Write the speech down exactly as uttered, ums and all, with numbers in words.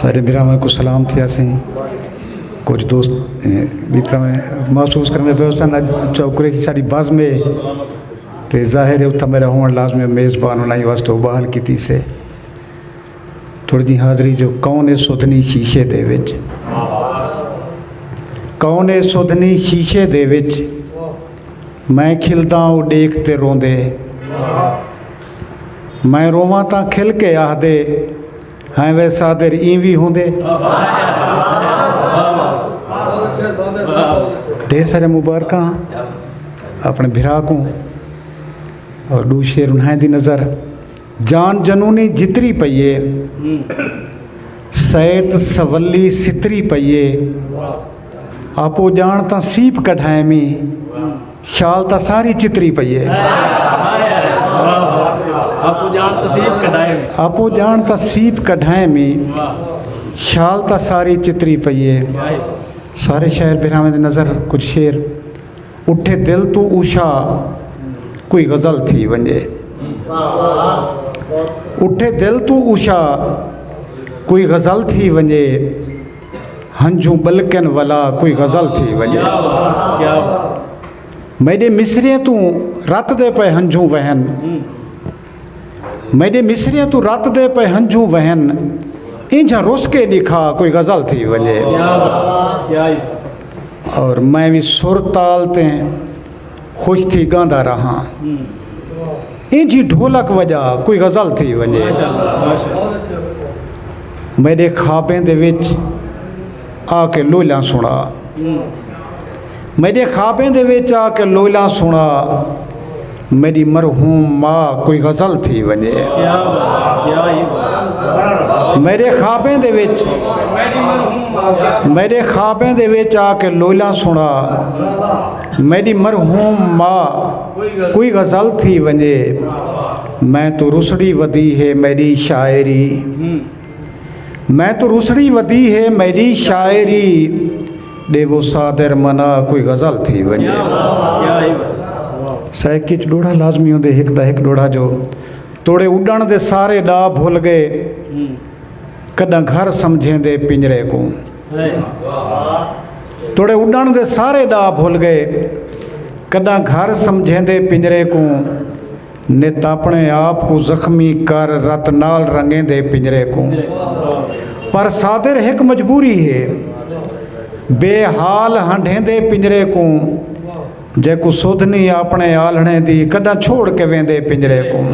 سارے بھراواں کوں سلام تھیا سئیں۔ کجھ دوست، اے، بھی طرح محسوس کریندے پئے ہوسن، اڄ چوکرے کی ساݙی بزم ہے تے ظاہر ہے اتھاں میݙا ہووݨ لازمی ہے، میزبان انہاں واسطے ابال کیتی سے۔ تھوڑی جی حاضری جو کون ہے سدھنی شیشے دے وچ، کون ہے سدھنی شیشے دے وچ، میں کھلداں او ݙیکھ تے روندے، میں روواں تاں کھل کے آہدے، ہیں وے صادر ایں وی ہوندے۔ ڈھیر سارے مبارکاں اپݨے بھرا کوں، اور ݙو شعر انہائیں دی نظر۔ جان جنونی جتری پئی ہے، سیت سولی ستری پئی ہے، آپو ڄاݨ تاں سیپ کڈھائیں می، شال تاں ساری چتری پئی ہے۔ آپ جان تسیب کٹائے۔ آپو ڄاݨ تاں سیپ کڈھائیں می، شال تاں ساری چتری پئی ہے۔ سارے شاعر بھراویں دی نظر کجھ شعر۔ اٹھے دل توں اوشا کوئی غزل تھی ونڄے، اٹھے دل توں اوشا کوئی غزل تھی ونڄے، ہنجھوں ٻلکن ولا کوئی غزل تھی ونڄے۔ میݙے مصرعیں توں رت دے پئے ہنجھوں وہن، میݙے مصرعیں توں رت دے پئے ہنجھوں وہن، اینجھاں رس کے ݙکھا کوئی غزل تھی ونڄے۔ اور میں وی سر تال تے خوش تھی ڳاندا رہاں، اینجھی ڈھولک وڄا کوئی غزل تھی ونڄے۔ میݙے خوابیں دے وچ آ کے لولیاں سݨا، میݙے خوابیں دے وچ آ کے لولیاں سݨا، میݙی مرحوم ماء کوئی غزل تھی ونڄے۔ میݙے خوابیں دے وچ، میݙے خوابیں دے وچ آ کے لولیاں سݨا، میݙی مرحوم ماء کوئی غزل تھی ونڄے۔ میں توں رسڑی ودی ہے میݙی شاعری، میں توں رسڑی ودی ہے میݙی شاعری، ݙیوو صادر منا کوئی غزل تھی ونڄے۔ سائیکی اچ ݙوہڑا لازمی ہوندے، ہک دا ہک ݙوہڑا جو توڑے اݙݨ دے سارے ݙا بھل ڳئے، کݙاں گھر سمجھیندے پنجرے کوں۔ توڑے اݙݨ دے سارے ݙا بھل ڳئے، کݙاں گھر سمجھیندے پنجرے کوں۔ نت اپݨے آپ کوں زخمی کر رت نال رنگیندے پنجرے کوں۔ پر صادر ہک مجبوری ہے، بے حال ہنڈھیندے پنجرے کوں۔ جیکوں سدھ نی اپݨے آلھݨے دی، کݙاں چھوڑ کے ویندے پنجرے کوں۔